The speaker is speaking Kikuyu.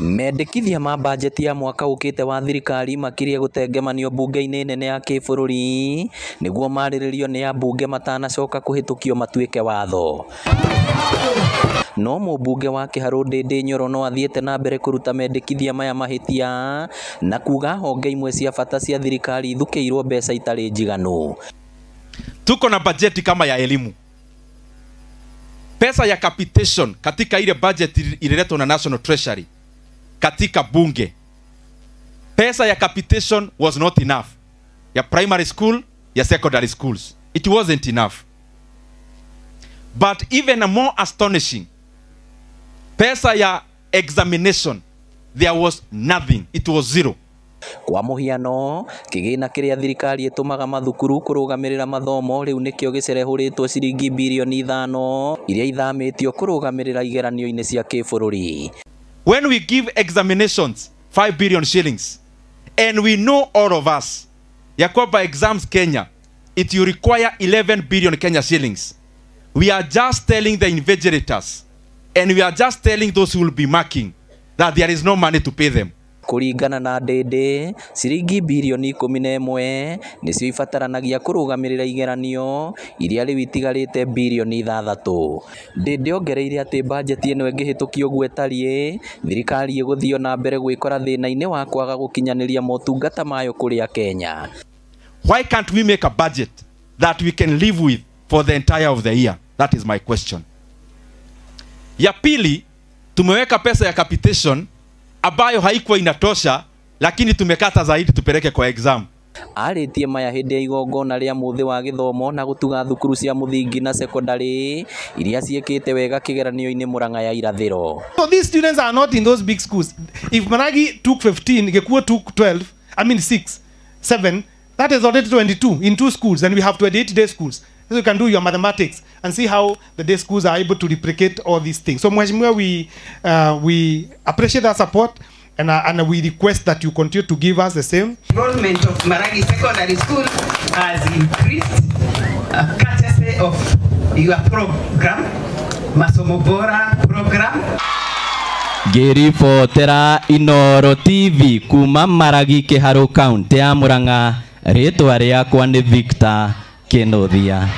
Mendekithia ma bajeti ya mwaka ũkĩte wa thirikari makirie gũtengemanio mbunge-inĩ nene ya kĩbũrũri nĩguo marĩrĩrio nĩ ambunge matanacoka kũhĩtũkio matuĩke watho. No mũmbunge wa Kĩharũ Ndĩndĩ Nyoro no athiĩte na mbere kũruta mendekithia maya mahĩtia na kuga honge imwe cia bata cia thirikari ithukĩirwo mbeca itarĩ njiganu. Tuko na bajeti kama ya elimu, pesa ya capitation katika ile budget ililetwa na National Treasury katika bunge, pesa ya capitation was not enough, ya primary school, ya secondary schools, it wasn't enough. But even more astonishing, pesa ya examination, there was nothing, it was zero. Kwa mũhiano, kĩgĩna kĩrĩa thirikari ĩtũmaga mathukuru kũrũgamĩrĩra mathomo rĩu nĩkĩo gĩcerehũrĩtwo ciringi birioni 5 iria ithamĩtio kũrũgamĩrĩra igeranio-inĩ cia kĩbũrũri. When we give examinations 5 billion shillings, and we know all of us, ya kwamba exams Kenya, it will require 11 billion Kenya shillings. We are just telling the invigilators, and we are just telling those who will be marking, that there is no money to pay them. Kũringana na Ndĩndĩ, ciringi birioni 11 nĩcio ibataranagia kũrũgamĩrĩra igeranio iria rĩu itigarĩte birioni 6. Ndĩndĩ ongereire atĩ bajeti ĩno ĩngĩhĩtũkio ũguo ĩtariĩ, thirikari ĩgũthiĩ o na mbere gwĩkora thĩna-inĩ wa kwaga gũkinyanĩria motungata mayo kũrĩ Akenya. Why can't we make a budget that we can live with for the entire of the year? That is my question. Ya pili, tumeweka pesa ya capitation ambayo haikuwa inatosha, lakini tumekata zaidi tupeleke kwa exam. Arĩtie maya hĩndĩ ya igongona rĩa mũthĩ wa gĩthomo na gũtuga thukuru cia mũthingi na sekondarĩ iria ciĩkĩte wega kĩgeranio-inĩ Murang'a ya irathĩro. So these students are not in those big schools. If Maragi took 15, Gikuo took 12, I mean 6, 7, that is already 22 in two schools, and we have 28 day schools. So you can do your mathematics and see how the day schools are able to replicate all these things. So Mheshimiwa, we appreciate that support, and we request that you continue to give us the same. Enrollment of Maragi Secondary School has increased, courtesy of your program, Masomo Bora program. Ngĩribotera Inooro TV kuma Maragi Kĩharũ, kaunti ya Murang'a, rĩtwa rĩakwa nĩ Victor Kinuthia.